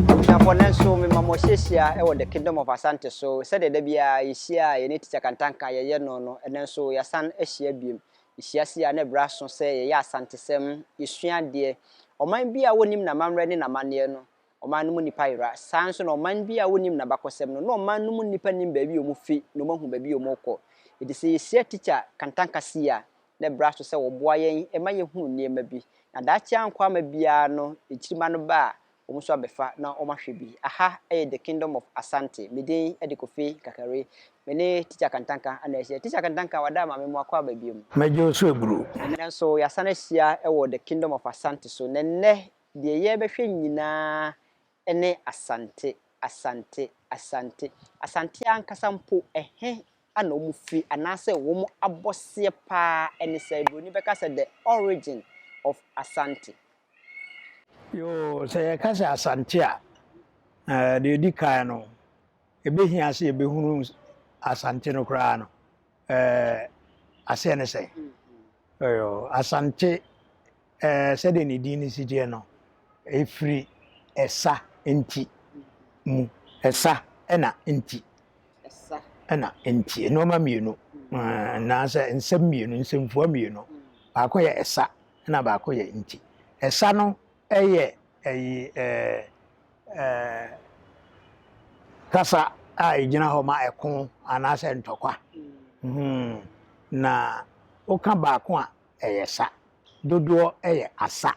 Abusuafoɔ nnɛ nso mema mo ahyiahyia wɔ The Kingdom of Asante so. Sɛdeɛ da biara yɛhyia a yɛne Tikya Kantanka yɛyɛ no no, ɛnnɛ nso yɛasan ahyia biom. Yɛhyia sei a na ɛberɛ aso sɛ yɛyɛ Asantesɛm, yɛsua adeɛ. Ɔman bi a wɔnnim n'amammerɛ ne n'amanneɛ no, ɔman no mu nnipa yera. Saa ara nso na ɔman bi a wonnim n'abakɔsɛm no, na ɔman no mu nnipa nnim baabi a wɔfi na wɔahu baabi a wɔrekɔ. Enti sɛ yɛhyia tikya Kantanka sei a, na ɛbra so sɛ wɔboa yɛn ma yɛhunu nneɛma bi. Na daakye ankɔ amma biara no, nkyirimma no ba a, wɔn nso abɛfa na wɔahwɛ bi. Aha yɛ The Kingdom of Asante. Me din de Kofi Kakari. Me ne Tikya Kantanka na ahyia. Tikya Kantanka, wada ama me mmoa kɔ aba biom. Mɛgye wo so aburo. Ɛnnɛ nso, yɛasan ahyia wɔ The Kingdom of Asante so. Na ɛnnɛ, Deɛ yɛrebɛhwɛ nyinaa ne Asante, Asante, Asante. Asante ankasa mpo, ɛhe na wɔfiri anaasɛ wɔn abɔseɛ pa ara ne sɛn? Buroni bɛka sɛ the origin of Asante. Yoo, sɛ yɛka sɛ Asante a, deɛ ɛdi kan no, ɛbɛhia sɛ yɛbɛhunu Asante no koraa no, aseɛ ne sɛn? Asante Sɛdeɛ ne din no si teɛ no, ɛfiri ɛsa nti mu. Ɛsa ɛna nti. Ɛna nti. Nneɛma mmienu. Anaasɛ nsɛm mmienu, nsɛmfua mmienu. Baako yɛ ɛsa, ɛna baako yɛ nti. Ɛsa no yɛ ɛyi ɛɛ ɛɛ kasa a ɛgyina hɔ ma ɛko anaasɛ ntɔkwa. Na woka baako a, ɛyɛ sa. Dodoɔ yɛ asa.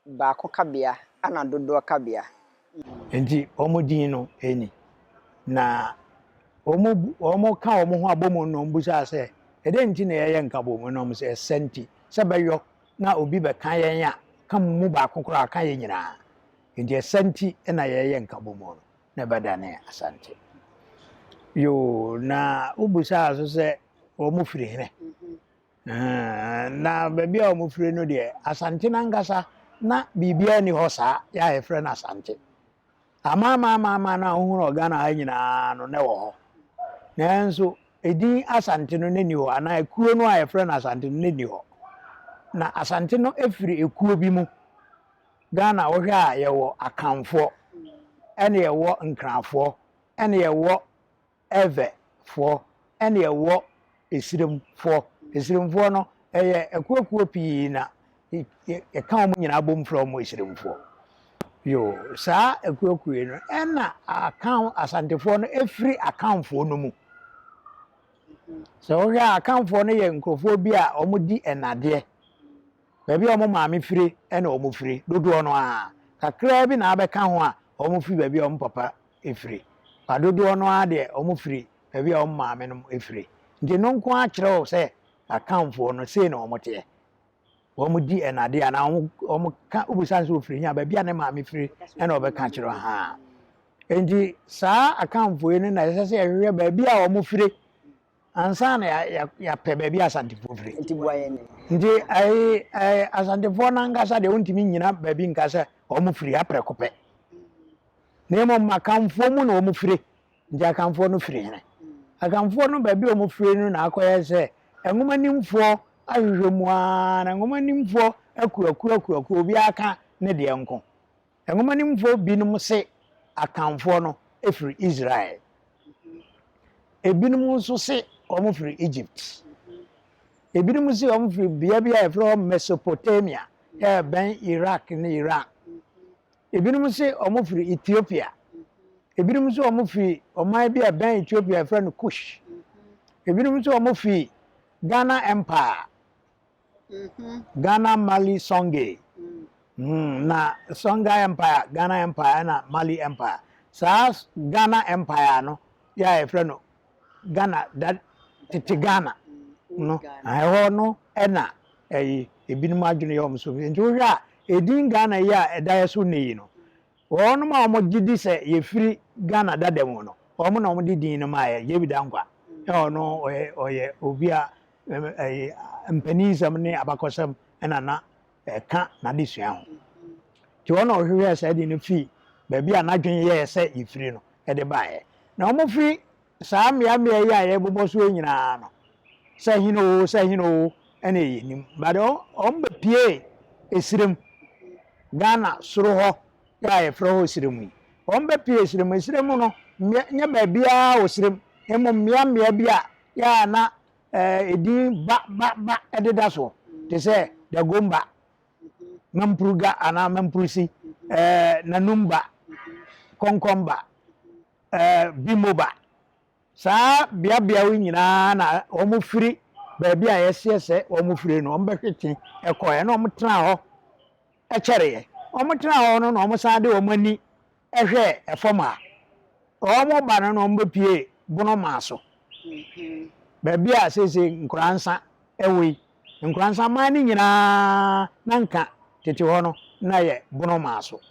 Baako kabea ɛna dodoɔ kabea. Enti wɔn din no ni. Na wɔn wɔka wɔn ho abɔ mu no, wɔbisaa sɛ, Ɛdɛn nti na yɛyɛ nkabom? Na wɔn sɛ, Ɛsɛ nti, sɛ bɛyɔ na obi bɛka yɛn a, ka mo mu baako koraa a, ka yɛn nyinaa. Enti ɛsɛ nti na yɛyɛ nkabom no, na ɛbɛdane Asante. Yoo, na wobisaa nso sɛ wɔn firi hene? Na baabi a wɔfiri no deɛ, Asante no ankasa, na biribiara nni hɔ saa yɛ a yɛfrɛ no Asante. Amaamaamaama no a wohu no wɔ Ghana ha nyinaa no, na ɛwɔ hɔ. Nanso edin Asante no, na ɛnni hɔ, anaa ekuo no a yɛfrɛ no Asante no, na ɛnni hɔ. Na Asante no firi ekuo bi mu. Ghana wohwɛ a yɛwɔ Akanfoɔ, ɛna yɛwɔ Nkrafoɔ, ɛna yɛwɔ Ewe foɔ ɛna ɛwɔ Esirem foɔ. Esirem foɔ no ɛyɛ akuokuo pii na yɛka wɔn nyinaa bom frɛ wɔn Esirem foɔ. Yoo, saa akuokuo yi no ɛna Akan Asantefoɔ no ɛfiri Akanfoɔ no mu. Sɛ wohwɛ a Akanfoɔ no yɛ nkurɔfoɔ bi a wɔdi ɛnadeɛ. Baabi a wɔn maame fire ɛna wɔn fire dodoɔ no ara. Kakraa bi na abɛka ho a wɔn firi baabi a wɔn papa firi. Ba dodoɔ no ara deɛ wɔn firi baabi a wɔn maame nom firi. Nti ɛno nko ara kyerɛ wo sɛ Akanfoɔ no sei na wɔn teɛ. Wɔn di ɛnadeɛ anaa wɔn wɔn ka wobisa no sɛ ɔfiri he a baabi a ne maame firi ɛna ɔbɛka akyerɛ wo haa. Nti saa Akanfoɔ yi no na ɛsɛ sɛ yɛhwehwɛ baabi a wɔn fire ansa na yɛapɛ baabi a Asantefoɔ firi. Nti boa yɛn. Nti ɛyi ɛɛ Asantefoɔ no ankasa deɛ wontumi nnyina baabi nka sɛ wɔn firi ha prɛko pɛ. Na mmom Akanfoɔ mu na wɔfire. Nti Akanfoɔ no firi hene? Akanfoɔ no baabi a wɔfire no na akɔyɛ sɛ nwomanimfoɔ ahwehwɛ mu ara na nwomanimfoɔ akuakuo akuakuo obiara ka ne deɛ nko. Nwomanimfoɔ binom se Akanfoɔ no firi Israel. Ebinom nso se wɔfiri Egypt. Ebinom se wɔfiri bea bi a yɛfrɛ hɔ Mesopotamia, ɛbɛn Iraq ne Iran. Ebinom se wɔfiri Ethiopia. Ebinom nso wɔfiri ɔman bi a ɛbɛn Ethiopia a yɛfrɛ no Kush. Ebinom nso wɔfiri Ghana Empire, Ghana Mali Songhai. Na Songhai Empire, Ghana Empire ɛna Mali Empire. Saa Ghana Empire no yɛ a yɛfrɛ no Ghana da tete Ghana no, ɛhɔ no na ɛyi ebinom adwene yɛ wɔn so. Nti wohwɛ a edin Ghana yi a ɛda yɛ so nnɛ yi no, wɔnom a wɔgye di sɛ yɛfiri Ghana dada mu no, wɔn na wɔde din no maa yɛ. JB Danquah, ɔno ɔyɛ ɔyɛ obi a ɛyi mpaninsɛm ne abakɔsɛm na na ɛka n'adesua ho. Nti ɔno na ɔhwehwɛɛ saa din no fii baabi a n'adwene yɛɛ sɛ yɛfiri no de baeɛ. Na wɔfiri saa mmeammea yi a yɛrebobɔ so yi nyinaa no, sɛ hene oo, sɛ hene oo, ɛna yɛnim. But wɔn bɛpie Esirem, Ghana soro hɔ yɛ a yɛfrɛ hɔ Esirem yi. Wɔn bɛpie Esirem. Esirem no, mmea nyɛ baabiara wɔ Esirem, mmom mmea mmea bi a yɛ a na edin ba ba ba deda soɔ te sɛ Dagomba, Mampuruga anaa Mampurusi, Nanumba, Kɔnkɔnba, Bimoba. Saa beabea yi nyinaa na wɔfiri baabi a yɛseɛ sɛ wɔfiri no, wɔbɛhwete kɔeɛ na wɔtenaa hɔ kyɛreeɛ. Wɔtenaa hɔ no na wɔsan de wɔn ani hwɛɛ fam a wɔreba no na wɔbɛpue Bonomaa so, baabi a seesei Nkoransa wɔ yi. Nkoransa man no nyinaa na nka tete hɔ no na ɛyɛ Bonomaa so.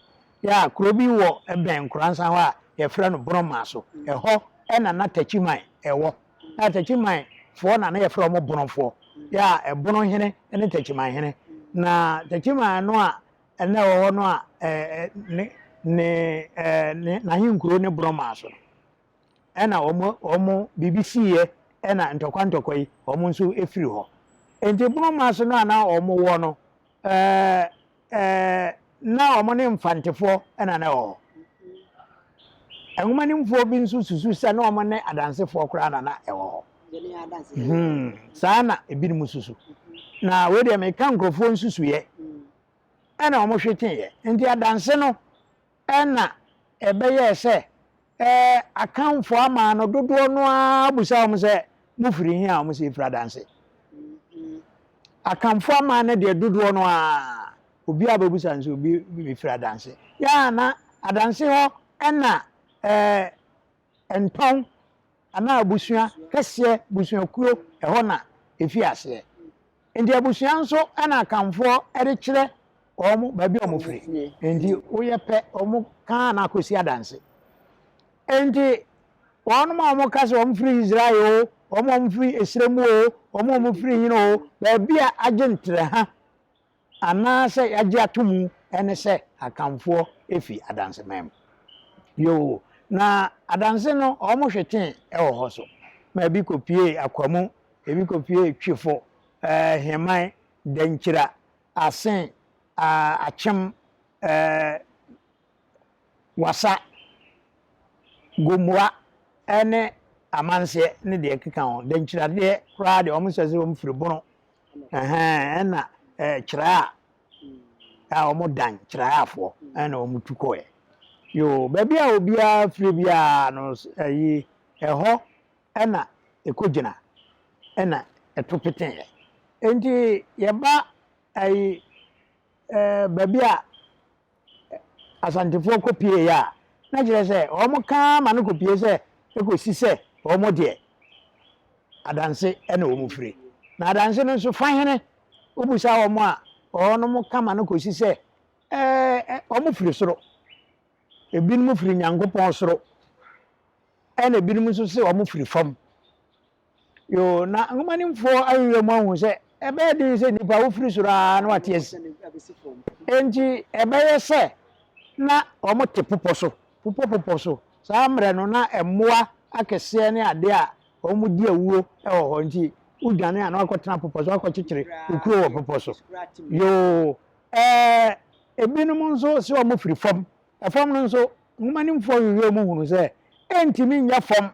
Yɛ a kuro bi wɔ bɛn Nkoransa hɔ a yɛfrɛ no Bonomaa so. Ɛhɔ na na Takyiman wɔ. Na Takyiman foɔ na na yɛfrɛ wɔn Bonofoɔ. Yɛ a Ɛbono hene ne Takyiman hene. Na Takyiman no a na ɛwɔ hɔ no a ne ne ne n'ahenkuro ne Bonomaa so no, ɛna wɔn wɔn biribi siiɛ ɛna ntɔkwa ntɔkwa yi wɔn nso firi hɔ. Nti Bonomaa so no a na wɔn wɔ no ɛɛ ɛɛ na wɔn ne Mfantefoɔ ɛna na ɛwɔ hɔ. Nwomanimfoɔ bi nso susu sɛ na wɔn ne Adansefoɔ koraa na na ɛwɔ hɔ. Hmm, saa na ebinom susu. Na wei deɛ meka nkurɔfoɔ nsusuiɛ ɛna wɔn hweteeɛ. Nti Adanse no Ɛnna ɛbɛyɛɛ sɛ Akanfoɔ aman no dodoɔ no ara bisa wɔn sɛ, Mofiri he a? Wɔn se, Yɛfiri Adanse. Akanfoɔ aman no deɛ dodoɔ no ara, obiara bɛbusa no sɛ obi mefiri Adanse. Yɛ a na Adanse hɔ ɛna ntɔn anaa abusua kɛseɛ, abusuakuo, ɛhɔ na ɛfii aseɛ. Nti abusua nso na Akanfoɔ de kyerɛ wɔn baabi a wɔfiri. Nti woyɛ pɛ, wɔn ka ara na akɔsi adanse. Nti wɔn a wɔka sɛ wɔfiri Israel o, wɔn a wɔfiri ɛserɛ mu o, wɔn a wɔfiri hene o, baabi a agye ntrɛha anaasɛ yɛagye ato mu ne sɛ Akanfoɔ fi Adanseman mu. Yoo, na Adanse no wɔn hwetee wɔ hɔ so ma ebi kɔpuee Akwamu, ebi kɔpuee Twifo, ɛɛ Heman, Dankyira, Asen, Akyem, ɛɛ Wasa, Gomoa ne Amanseɛ ne deɛ ɛkeka ho. Dankyira deɛ koraa deɛ wɔn sɛ sɛ wɔn firi Bono Ɛhɛn, ɛna ɛɛ kyerɛ a wɔn dan kyerɛafoɔ ɛna wɔn tu kɔɛ. Yoo, baabi a obiara firi biara no ɛyi ɛhɔ ɛna ɛkɔ gyina ɛna ɛto peteeɛ. Enti yɛba ɛyi ɛɛ baabi a Asantefoɔ kɔpieeɛ a, na kyerɛ sɛ wɔka ara ma no kɔpie sɛ ɛkɔsi sɛ wɔn deɛ Adanse na wɔn firi. Na Adanse no nso fa hene? Wobisa wɔn a, wɔnom ka ma no kɔsi sɛ ɛɛ wɔn firi soro. Ebinom firi Nyankopɔn soro, ɛna ebinom nso se wɔn firi fam. Yoo, na nhomanimfoɔ ahwehwɛ mu ahu sɛ ɛbɛyɛ den sɛ nnipa wofiri soro ara na wɔate asi. Enti ɛbɛyɛ sɛ na wɔte popɔ so, popɔ popɔ so. Saa mmerɛ no na mmoa akɛseɛ ne adeɛ a wɔdi awuo wɔ hɔ nti wodwane a na wakɔtena popɔ so, wakɔkyekyere wo kuro wɔ popɔ so. Yoo, ɛɛ ebinom nso sɛ wɔfiri fam. Ɛfam no nso, nhomanimfoɔ hwehwɛ mu hunu sɛ ɛntumi nyɛ fam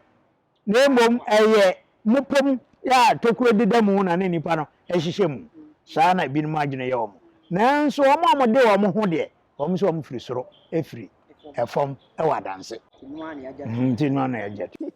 na mmom ɛyɛ mmepɔ mu a tokuro deda mu na ne nnipa no hyehyɛ mu. Saa na ebinom adwene yɛ wɔn. Nanso wɔn a wɔde wɔn ho deɛ, wɔn nso wɔfiri soro, firi fam wɔ adanse. Nti no ara na yɛagye atom.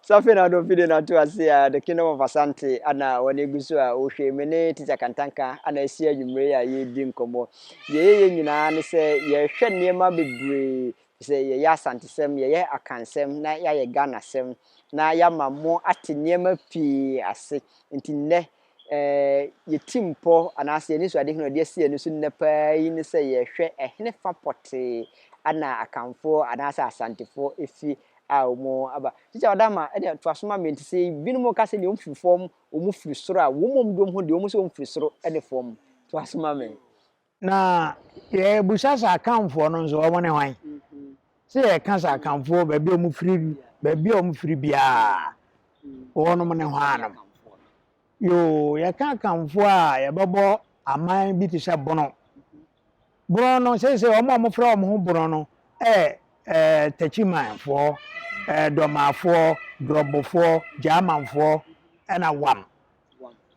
So afei na ɔde video no ato ase a The Kingdom of Asante ana wɔn egu so a wɔhwɛ me ne Teacher Kantanka ana asi anwummere yi a yɛredi nkɔmmɔ. Deɛ yɛyɛ nyinaa ne sɛ yɛhwɛ nneɛma bebree Sɛ yɛyɛ Asantesɛm, yɛyɛ Akansɛm na yɛayɛ Ghanasɛm na yɛama mo ate nneɛma pii ase. Nti nnɛ, eh, yɛ tirimpɔ anaasɛ yɛn anisoadehunu a yɛde asi yɛn ani so nnɛ paa yi ne sɛ yɛhwɛ ɛhenefa pɔtee na Akanfoɔ anaasɛ Asantefoɔ fi a wɔn aba. Tikya Ɔdama, ɛdeɛ toa so ma me. Nti sɛ binom ka sɛ deɛ wɔn firi fam, wɔn firi soro a, wɔn mmom de wɔn ho deɛ wɔn sɛ wɔn firi soro ne fam. Toa so ma me. Na yɛbisa sɛ Akanfoɔ no nso wɔn ne hwan? Sɛ yɛka sɛ Akanfoɔ baabi a wɔfiri baabi a wɔfiri biara wɔnom ne hwannom? Yoo, yɛka Akanfoɔ a, yɛbɛbɔ aman bi te sɛ Bono. Bono no, seesei wɔn a wɔfrɛ wɔn ho Bono no yɛ ɛɛ Takyimanfoɔ, ɛɛ Dɔmafoɔ, Dorɔbofoɔ, Gyamanfoɔ ɛna Wam.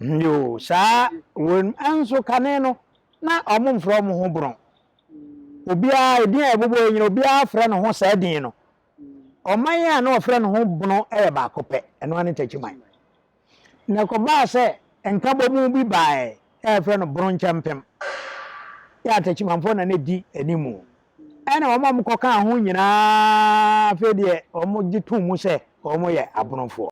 Yoo, saa wɔn nso kane no, na wɔmfrɛ wɔn ho Bono. Obiara, edin a yɛbobɔ yi nyina, obiara frɛ ne ho saa din no. Ɔman a na wɔfrɛ ne ho Bono yɛ baako pɛ, ɛno ara ne Takyiman. Na ɛkɔbaa sɛ nkabɔmu bi baeɛ a yɛfrɛ no Bronkyɛmpem, yɛ a Takyimanfoɔ na na ɛdi animu. Ɛna wɔn a wɔkɔkaa ho nyinaa afei deɛ wɔgye too mu sɛ wɔyɛ Abonofoɔ.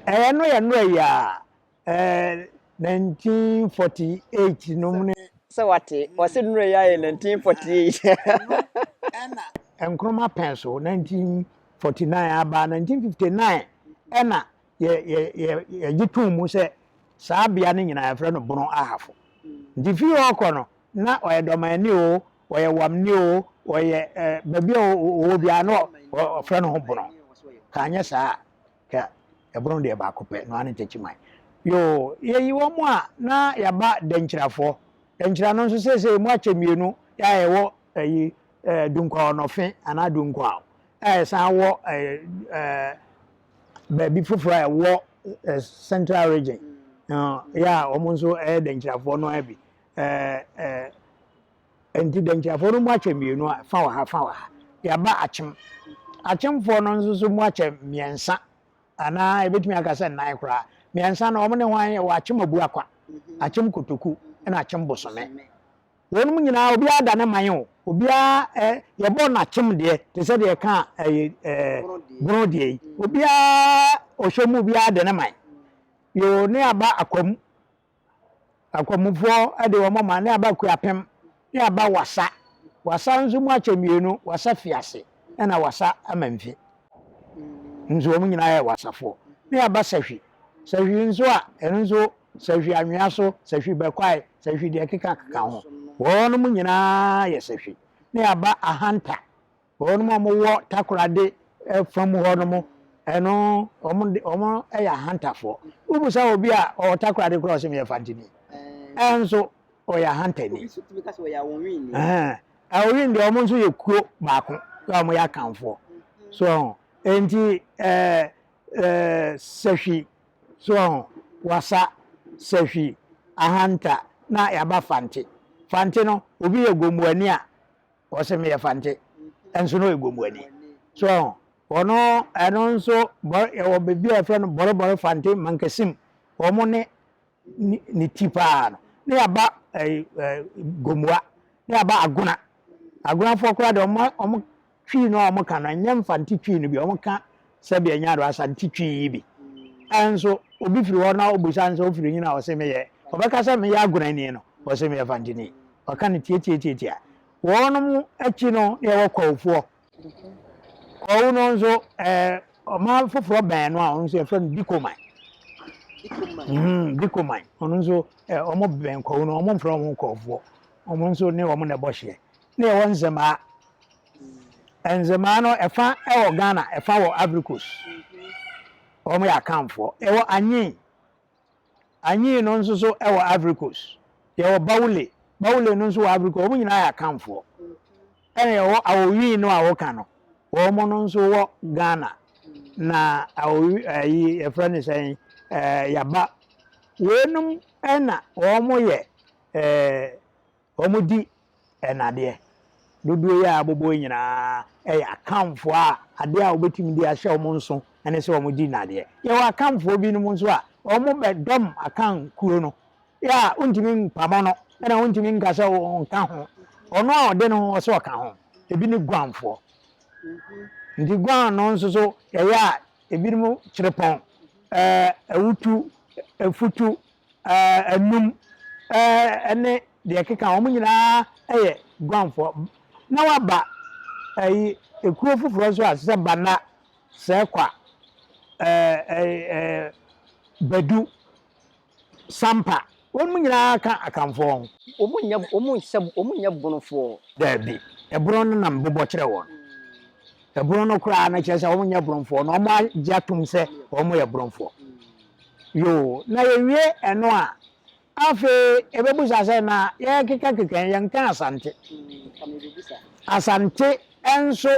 Ɛyɛ no yɛ nnora yi ara, ɛɛ 1948 nom ne. Sɛ wate, wɔse nnora yi ara yɛ 1948. Ɛno ɛna Nkrumah pɛn so 1949 aba 1959 ɛna yɛ yɛ yɛ yɛgye too mu sɛ saa bea no nyinaa yɛfrɛ no Bono Ahafo. Nti fii hɔ kɔ no na ɔyɛ Dɔmani o, ɔyɛ Wamni o, ɔyɛ ɛɛ baabi a ɔwɔ biara na ɔfrɛ no ho Bono. Ka anyɛ saa a Ka ɛbono deɛ baako pɛ, no ara ne Techiman. Yoo, yɛyi wɔn a na yɛaba Dankyirafoɔ. Dankyira no nso seesei emu akyɛ mmienu, yɛ a yɛwɔ ɛyi ɛɛ Dunkwa Ɔnɔfe anaa Dunkwa a yɛsan wɔ ɛɛ ɛɛ baabi foforɔ a ɛwɔ ɛɛ Central Region. Yɛ a wɔn nso ɛyɛ Dankyirafoɔ no ara bi. Ɛɛ ɛɛ Enti Dankyirafoɔ no mu akyɛ mmienu a, fa wɔ ha, fa wɔ ha. Yɛaba Akyem. Akyemfoɔ no nso so mu akyɛ mmiɛnsa anaa yɛbɛtumi aka sɛ nnan koraa. Mmiɛnsa no, wɔn ne hwan? Yɛwɔ Akyem Abuakwa, Akyem Kotoku, ɛna Akyem Bosome. Wɔnom nyinaa, obiara da ne man o. Obiara ɛ, yɛbɔ no Akyem deɛ, te sɛ deɛ yɛka ɛyi ɛɛ Bono deɛ yi. Obiara, ɔhyɛ mu obiara de ne man. Yoo, ne aba Akwam. Akwamufoɔ de wɔn ma ne aba Kuapem ne aba Wasa. Wasa nso mu akyɛ mmienu, Wasa Fiase ɛna Wasa Amanfi. Nso wɔn nyinaa yɛ Wasafoɔ. Ne aba Sahwi. Sahwi nso a, ɛno nso Sahwi Anwea so, Sahwi Bɛkwae, Sahwi deɛ ɛkeka keka ho. Wɔnom nyinaa yɛ Sahwi. Ne aba Ahanta. Wɔnom a wɔwɔ Takoradi fam hɔ nom, ɛno wɔn de wɔn yɛ ahantafoɔ. Wobisa obi a ɔwɔ Takoradi koraa ɔsɛ meyɛ Fantini. Ɛnso ɔyɛ ahantani. Obi nso tumi ka sɛ ɔyɛ Awonwini. Awonwini deɛ wɔn nso yɛ kuo baako a wɔyɛ Akanfoɔ. So enti ɛɛ ɛɛ Sahwi so ɔho Wasa, Sahwi, Ahanta na yaba Fante. Fante no obi yɛ Gomoani a Ɔse meyɛ Fante nso na ɔyɛ Gomoani. So ɔho? Ɔno ɛno nso bɔre yɛwɔ baabi a yɛfrɛ no Bɔrebɔre Fante Mankasim. Wɔn ne ne ti paa no. Ne yɛaba ɛyi ɛɛ Gomoa. Ne yɛaba Agona. Agonafoɔ koraa deɛ wɔn wɔn Twi no a wɔka no, ɛnyɛ Mfante Twi no bi, wɔka sɛdeɛ ɛnyɛ ado Asante Twi yi bi. Ɛnso obi firi hɔ na wobisa no sɛ wofiri hene a ɔse meyɛ, ɔbɛka sɛ meyɛ Agonani no, ɔse meyɛ Fanteni. Ɔka no tiatiatiatia. Wɔnom akyi no na yɛwɔ Kwawufoɔ. Kwawu no nso ɛɛ ɔman foforɔ bɛn no a ɔno nso yɛfrɛ no Dikoman. Mm, Dikoman. Ɔno nso ɛɛ wɔn bɛn Kwawu no, wɔn mfrɛ wɔn Kwawufoɔ. Wɔn nso ne wɔn na ɛbɔ hyeɛ. Na yɛwɔ Nzemaa. Nzemaa no ɛfa wɔ Ghana, ɛfa wɔ Ivory Coast. Wɔn yɛ Akanfoɔ. Yɛwɔ Anyin. Anyin no nso so wɔ Ivory Coast. Yɛwɔ Baule. Baule no nso wɔ Ivory Coast. Wɔn nyinaa yɛ Akanfoɔ. Ɛna yɛwɔ Awowin no a wɔka no. Wɔn no nso wɔ Ghana. Na Awowi ɛyi yɛfrɛ no sɛn ɛɛ Yaba. Weinom ɛna wɔn yɛ ɛɛ Wɔdi nnadeɛ. Dodoɔ yi a abobɔ yi nyinaa yɛ Akanfoɔ a adeɛ a wɔbɛtumi de ahyɛ wɔn nso ne sɛ wɔdi nnadeɛ. Yɛwɔ Akanfoɔ binom nso a wɔbɛdɔm Akan kuro no yɛ a wontumi mpamo no ɛna wontumi nka sɛ ɔnka ho. Ɔno a ɔde ne ho ɔsɛ ɔka ho. Ebi ne Guanfoɔ. Nti Guan no nso so yɛyɛ a ebinom kyerepɔn, ɛɛ awutu, afutu, anum ne deɛ ɛkeka ho, wɔn nyinaa yɛ Guanfoɔ. Na waba ɛyi ekuo foforɔ nso a sɛ Bana, Sɛkwa, ɛɛ Badu, Sampa, wɔn nyinaa ka Akanfoɔ ho. Wɔn nyɛ wɔn nhyɛ wɔn nyɛ Bonofoɔ. Daabi, ɛbono no na mebobɔ kyerɛ wɔn. Ɛbono no koraa no kyerɛ sɛ wɔn nyɛ Bonofoɔ na wɔn agye atom sɛ wɔn yɛ Bonofoɔ. Yoo, na yɛwie ɛno a, afei yɛbɛbusa sɛ na yɛrekekakeka yi, yɛnka Asante. Asante nso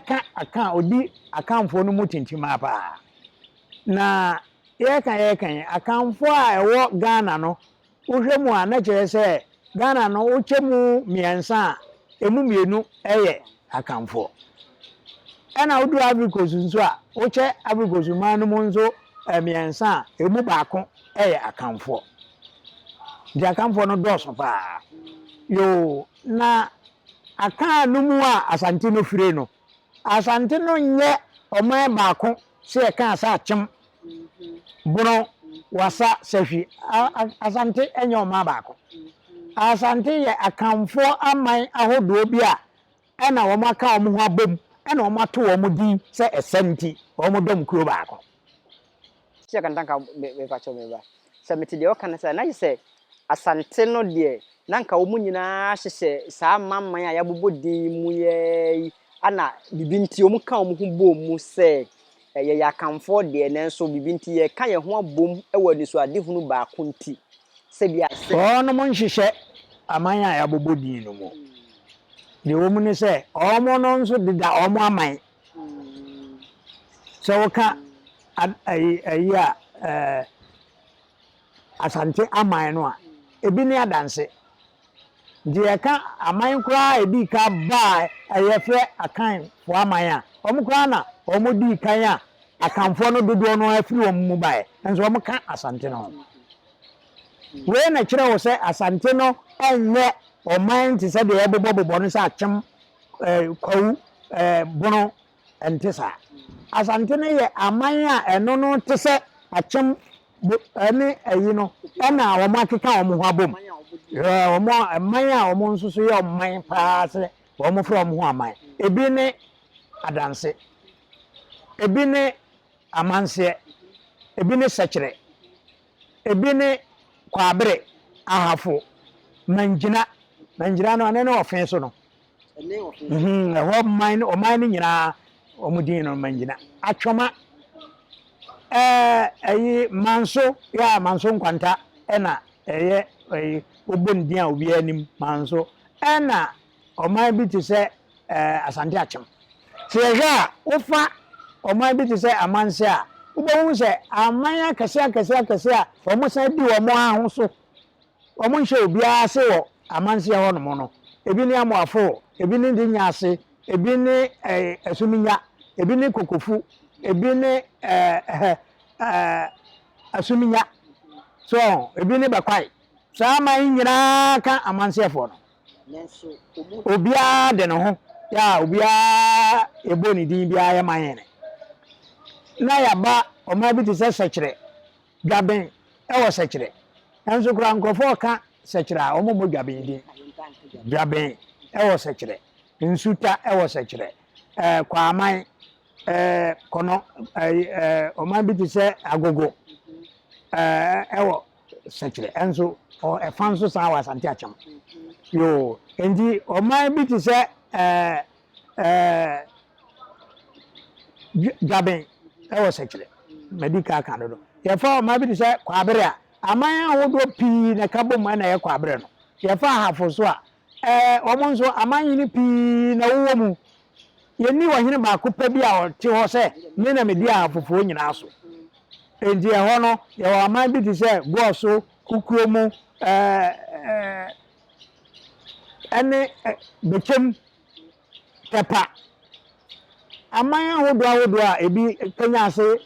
ka Aka a ɔdi Akanfoɔ no mu tintimaa paa. Na yɛreka yɛreka yi, Akanfoɔ a ɛwɔ Ghana no, wohwɛ mu a na kyerɛ sɛ Ghana no wokyɛ mu mmiɛnsa a, ɛmu mmienu yɛ Akanfoɔ. Ɛna woduru Ivory Coast nso a, wokyɛ Ivory Coast man no mu nso mmiɛnsa a, ɛmu baako yɛ Akanfoɔ. Nti Akanfoɔ no dɔɔso paa. Yoo, na Akan no mu a Asante no fire no, Asante no nyɛ ɔman baako sɛ yɛka sɛ Akyem, Bono, Wassa, Sahwi. Asante nyɛ ɔman baako. Asante yɛ Akanfoɔ aman ahodoɔ bi a ɛna wɔn aka wɔn ho abom ɛna wɔn ato wɔn din sɛ ɛsɛ nti wɔn dɔm kuo baako. Sɛ kantanka mepakyɛw me ba sɛ mete deɛ ɔka no sɛ na kyerɛ sɛ Asante no deɛ na nka wɔn nyinaa hyehyɛ saa amanaman a yɛabobɔ din yi mu yi ara yi ana biribi nti wɔn ka wɔn ho bɔɔ mu sɛ yɛyɛ Akanfoɔ deɛ nanso biribi nti yɛka yɛn ho abom wɔ anisoadehunu baako nti sɛ bi a sɛ. Wɔnom nhyehyɛ aman a yɛabobɔ din no mu. Deɛ ɛwɔ mu ne sɛ wɔn no nso deda wɔn aman. Sɛ woka ayi ayi a ɛɛ Asante aman no a, ebi ne Adanse. Nti yɛka aman koraa a ɛdii ka baa a yɛfrɛ Akanfoɔ aman a, wɔn koraa na wɔn dii kan a Akanfoɔ no dodoɔ no ara firi wɔn mu baeɛ, nso wɔka Asante no ho. Wei na ɛkyerɛ wo sɛ Asante no nyɛ ɔman te sɛ deɛ yɛbobɔbobɔ no sɛ Akyem, Kwawu, Bono, ɛnte saa. Asante no yɛ aman a ɛno no te sɛ Akyem ne ayi no ɛna wɔn akeka wɔn ho abom. Wɔn aman a wɔn nso so yɛ ɔman paa sɛ wɔn frɛ wɔn ho aman. Ebi ne Adanse, ebi ne Amanseɛ, ebi ne Sɛkyerɛ. Ebi ne Kwaabere, Ahafo, Mangyina. Mangyina no, ɛno ne ɔfe so no. Ɛhɔ man no, ɔman no nyinaa, wɔn din no Mangyina. Atwoma, ɛɛ ɛyi Manso, yɛ a Manso Nkwanta ɛna ɛyɛ ɛyi wɔbɔ ne din a obiara nim Manso. Ɛna ɔman bi te sɛ ɛɛ Asante Akyem. Sɛ yɛhwɛ a, wofa ɔman bi te sɛ Amanse a, wobɛhu sɛ aman akɛse akɛse akɛse a wɔsan di wɔn ara ho so, wɔnhyɛ obiara ase wɔ Amanseɛ hɔnom no, ebi ne Amoafo, ebi ne Dinyaase, ebi ne Asuminya, ebi ne Kokofu, ebi ne Asuminya, so ebi ne Bɛkwae. Saa aman yi nyinaa ka Amanseɛfoɔ no. Obiara de ne ho yɛ a obiara yɛbɔ ne din biara yɛ man hene. Na yɛaba ɔman bi te sɛ Sɛkyerɛ, Dwaben wɔ Sɛkyerɛ. Nanso koraa nkurɔfoɔ reka Sɛkyerɛ a wɔmmɔ Dwaben din. Dwaben wɔ Sɛkyerɛ, Nsuta wɔ Sɛkyerɛ, ɛɛ Kwaman, ɛɛ Kɔnɔ, ɛɛ ɔman bi te sɛ Agogo ɛɛ wɔ Sɛkyerɛ nso ɛfa nso saa wɔ Asante Akyem. Yoo, nti ɔman bi te sɛ ɛɛ ɛɛ Dwaben ɛwɔ Sɛkyerɛ, madi ka aka dodo. Yɛfa ɔman bi te sɛ Kwaabere a, aman ahodoɔ pii na ɛka bom ɛna ɛyɛ Kwaabere no. Yɛfa Ahafo so a, ɛɛ wɔn nso amanhene pii na wɔwɔ mu. Yɛnni ɔhene baako pɛ bi a ɔte hɔ sɛ me na medi Ahafofoɔ nyinaa so. Enti ɛhɔ no, yɛwɔ aman bi te sɛ Goɔso, Kukuomu, ɛne Bekyem, Tɛpa. Aman ahodoɔ ahodoɔ a ebi Kenya ase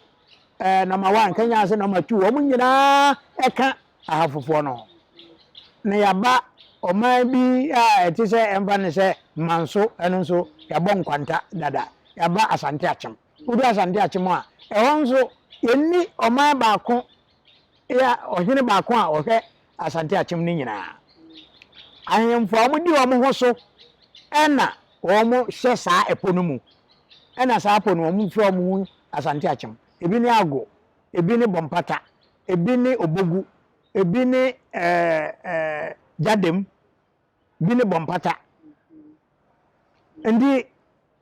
nɔma one, Kenya ase nɔma two, wɔn nyinaa ɛka Ahafofoɔ no ho. Na yɛaba ɔman bi a ɛte sɛ ɛmfa ne sɛ Manso, ɛno nso yɛabɔ nkwanta dada. Yɛaba Asante Akyem. Wodu Asante Akyem a, ɛhɔ nso yɛnni ɔman baako yɛ ɔhene baako a ɔhwɛ Asante Akyem no nyinaa. Ahemfo a wɔdi wɔn ho so na wɔhyɛ saa ɛpɔ no mu. Ɛna saa ɛpɔ no wɔfrɛ wɔn ho Asante Akyem. Ebi ne Ago, ebi ne Bɔmpata, ebi ne Obogu, ebi ne ɛɛ ɛɛ Gyadem, bi ne Bɔmpata. Nti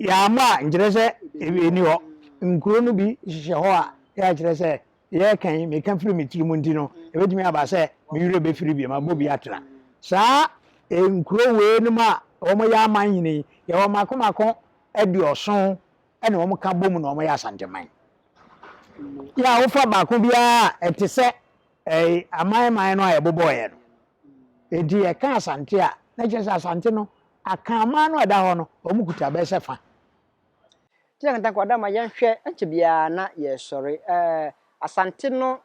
yɛammɔ a nkyerɛ sɛ ɛni hɔ. Nkuro no bi hyehyɛ hɔ a yɛ akyerɛ sɛ Yɛreka yi, meka firi me tirim nti no, ɛbɛtumi aba sɛ me werɛ bɛfiri bio, mabɔ bi atra. Saa nkuro weinom a wɔyɛ aman hene yi, yɛwɔ mako mako aduɔson na wɔka bom na wɔyɛ Asanteman. Yɛ a wofa baako biara a, ɛte sɛ aman man no a yɛbobɔeɛ no. Enti yɛka Asante a, na kyerɛ sɛ Asante no, Akan man no a ɛda hɔ no, wɔkuta bɛyɛ sɛ fa. Tia Kantanka Ɔdama yɛnhwɛ ɛnkyɛ biara na yɛresɔre ɛɛ Asante no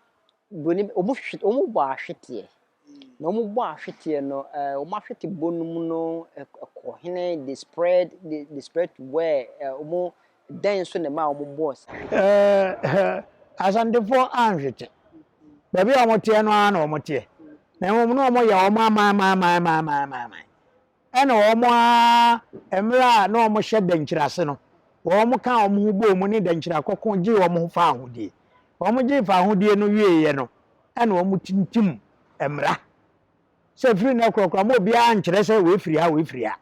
broni wɔn hwe wɔn bɔ ahweteɛ na wɔn bɔ ahweteɛ no ɛɛ wɔn ahwete bɔ no mu no ɛkɔ hene they spread they, they spread to where ɛɛ wɔn dɛn nso na ɛma wɔn bɔɔ saa. Ɛɛ Asantefoɔ anhwete baabi a wɔteɛ no ara na wɔteɛ na mmom na wɔyɛ wɔn aman aman aman aman aman aman. Ɛna wɔn ara, mmerɛ a na wɔhyɛ dɛnkyira ase no, wɔn kaa wɔn ho bɔɔ mu ne dɛnkyira kɔko gyee wɔn ho faahodie. Wɔn gyee faahodie no wieeɛ no, ɛna wɔn tintim mmara sɛ firi nnɛ korɔ koraa mma obiara nkyerɛ sɛ wei firi ha, wei firi ha.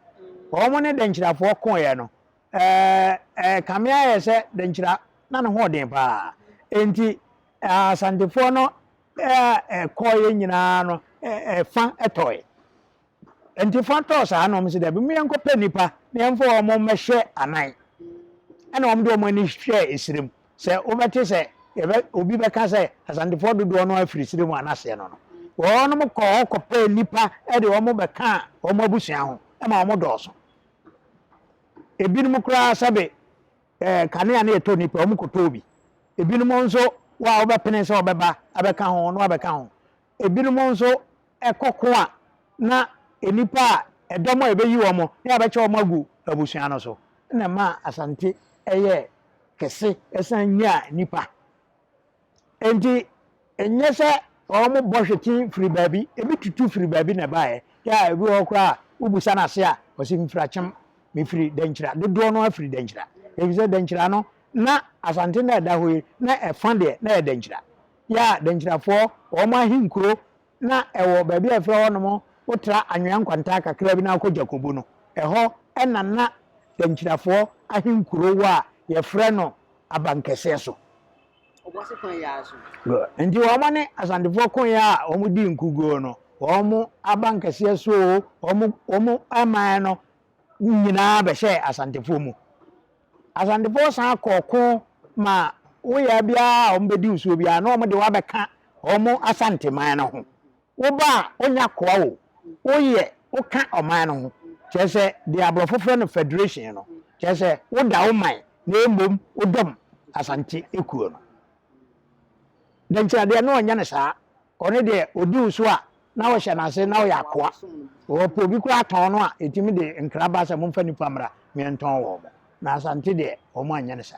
Wɔn ne dɛnkyirafoɔ koeɛ no, ɛɛ ɛkame ayɛ sɛ dɛnkyira na ne ho ɔden paa. Enti Asantefoɔ no ɛkɔeɛ nyinaa no, ɛfa tɔeɛ. Enti fa tɔɔ saa na wɔn se dabi, mo yɛnkɔpɛ nnipa na yɛmfa wɔn mmɛhyɛ anan. Ɛna wɔn de wɔn ani hwɛɛ esirem. Sɛ wobɛte sɛ yɛbɛ obi bɛka sɛ Asantefoɔ dodoɔ no ara firi serem a n'aseɛ no no. Wɔnom kɔɔ hɔ kɔpɛɛ nnipa de wɔn bɛkaa wɔn abusua ho ma wɔn dɔɔso. Ebinom koraa sɛbe ɛɛ kanea na yɛtɔ nnipa, wɔn kɔtɔɔ bi. Ebinom nso wo a wobɛpene sɛ wɔbɛba abɛka ho na wɔabɛka ho. Ebinom nso kɔ ko a na nnipa a ɛdɔm a ɛbɛyi wɔn na yɛabɛkyɛ wɔn agu abusua no so na ɛmaa Asante yɛɛ kɛse san nyaa nnipa. Enti ɛnyɛ sɛ wɔbɔ hwete firi baabi, ebi tutu firi baabi na ɛbaeɛ. Yɛ a ebi wɔ hɔ koraa a wobisa no ase a, ɔse mefiri Akyem, mefiri Dankyira. Dodoɔ no ara firi Dankyira. Ɛfiri sɛ Dankyira no, na Asante na ɛda hɔ yi, na ɛfa deɛ na ɛyɛ Dankyira. Yɛ a Dankyirafoɔ wɔn ahenkuro na ɛwɔ baabi a yɛfrɛ hɔ nom wotra anwea nkwantaa kakra bi na wokɔ Gyakobo no, ɛhɔ na na Dankyirafoɔ ahenkuro wɔ a yɛfrɛ no Abankɛseɛ so. Ɔboase kwan yi ara so. Good. Nti wɔn ne Asantefoɔ koeɛ a wɔn dii nkuguo no, wɔn Abankɛseɛ so oo, wɔn wɔn man no nyinaa bɛhyɛɛ Asantefoɔ mu. Asantefoɔ san kɔɔ ko ma woyaa biara a wɔbɛdi wo soɔ biara na wɔde wo abɛka wɔn Asanteman no ho. Woba a, wonyɛ akoa o, woyɛ, woka ɔman no ho. Kyerɛ sɛ, deɛ aborɔfo frɛ no federation no, kyerɛ sɛ woda wo man na mmom wodɔm Asante kuo no. Dɛnkyira deɛ na ɔnyɛ no saa. Ɔno deɛ ɔdi wo so a na wohyɛ no ase na woyɛ akoa. Ɔpɛ obi koraa tɔn no a, ɛtumi de nkra ba sɛ momfa nnipa mmra meɛntɔn wɔn. Na Asante deɛ wɔn anyɛ no saa.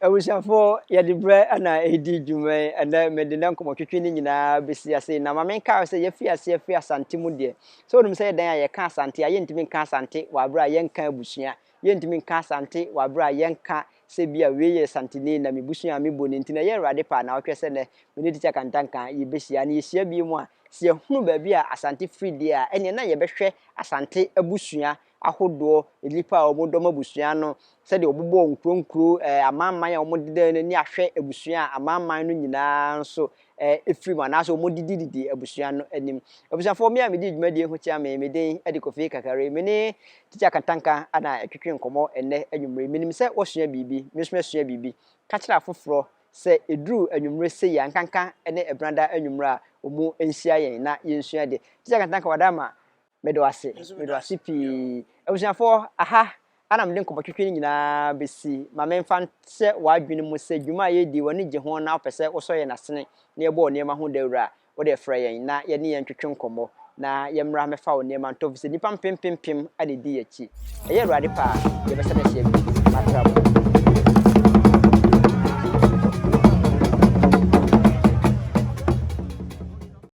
Abusuafoɔ, yɛde berɛ na ɛredi dwuma yi. Ɛnnɛ mede nnɛ nkɔmmɔtwetwe no nyinaa bɛsi ase. Na ma menka wo sɛ yɛafiri aseɛ afiri Asante mu deɛ, sɛ wonim sɛ yɛ dɛn a yɛka Asante a, yɛntumi nka Asante wɔ aberɛ a yɛnka abusua. Yɛntumi nka Asante wɔ aberɛ a yɛnka sɛ bi a wei yɛ Santini na me busua a mebɔ no nti na ɛyɛ Awurade pɛ a na ɔhwɛ sɛ nnɛ me ne Tikya Kantanka yɛbɛhyia na yɛhyia bio mu a, sɛ yɛhunu baabi a Asante firi deɛ a, ɛnneɛ na yɛbɛhwɛ Asante abusua ahodoɔ, nnipa a wɔdɔm abusua no, sɛdeɛ wɔbobɔɔ nkuro nkuro, eh, amanaman a wɔdeda no ani ahwɛ abusua a amanaman no nyinaa nso eh, firi mu anaasɛ wɔdidididi abusua no anim. Abusuafoɔ, me a medi dwumadie ho kyea me, me din de Kofi Kakari. Me ne Tikya Kantanka na ɛtwetwe nkɔmmɔ ɛnnɛ anwummere yi. Menim sɛ woasua biribi, me nso masua biribi. Ka kyerɛ afoforɔ sɛ ɛduru anwummere sei a, nkanka ne Ɛbenada anwummere a, wɔn nhyia yɛn na yɛnsua adeɛ. Tikya Kantanka, wada ama Meda wo ase, meda wo ase pii. Abusuafoɔ, aha na mede nkɔmmɔtwetwe no nyinaa bɛsi. Ma memfa nhyɛ w'adwene mu sɛ dwuma a yɛredi yi, w'ani gye ho na wopɛ sɛ wosɔ yɛn asene na yɛbɔ wo nneɛma ho dawuro a, wo deɛ frɛ yɛn na yɛne yɛn ntwetwe nkɔmmɔ na yɛmmra mmɛfa wo nneɛma ntɔ efisɛ nnipa mpempempem na ɛdi yɛn akyi. Ɛyɛ Awurade pɛ a, yɛbɛsan ahyia bio.